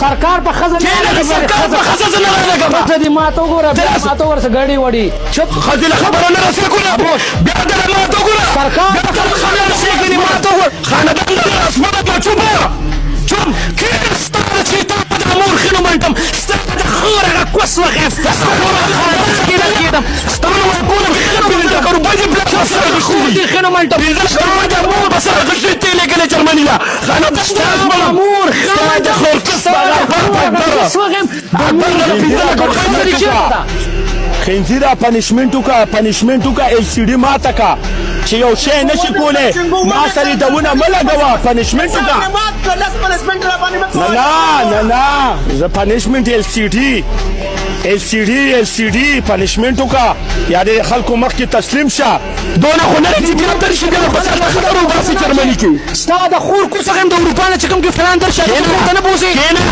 سرکار په ښځه نه کېنه د سرکار په ښځه زه نه رالګم. ښځه دې ماته وګوره، بیا ماته وګوره، څه ګړې وړي. چپ، ښځې له خبره نه رسېږو نه، بیا درله ماته وګوره. سرکار بیا درله خبره رسېږي، ماته وګوره. خاندان درله رسمه کړه. چوپ چوپ کېنه. ستا د چې تا د مور خینو منټم، ستا د خور هغه کوس وغیم، ستا د خاندان کې نه کېدم، ستا نو ورکونه خینو 5 لکه روپۍ دې پلار سره غښتلي دې خینو منټم. 5 لکه روپۍ د مور به سره غښتلي ته لېږلې جرمني له خاندان. ستا مور ستا د خور کس هغه کوس وغیم. اکبر له 5 لکه روپۍ درکړه. خنزیره، پنشمنټ وکړه، پنشمنټ وکړه. ایل سی ډي ماته کا چې یو شی نشي کولی، ما سره دونه مه لګوه. پنشمنټ وکړه. نه نه نه نه، زه پنشمنټ ایل سی ډي، ایل سی ډي، ایل سی ډي. پنشمنټ وکړه یا د خلکو مخکې تسلیم شه. دونه خو نه چې بیا درشي، بیا په سر خبرو باسي جرمني کې. ستا د خور کوس وغیم. د اروپا نه چې کوم ګفټران درشه، ته نه بوځي. کېنه.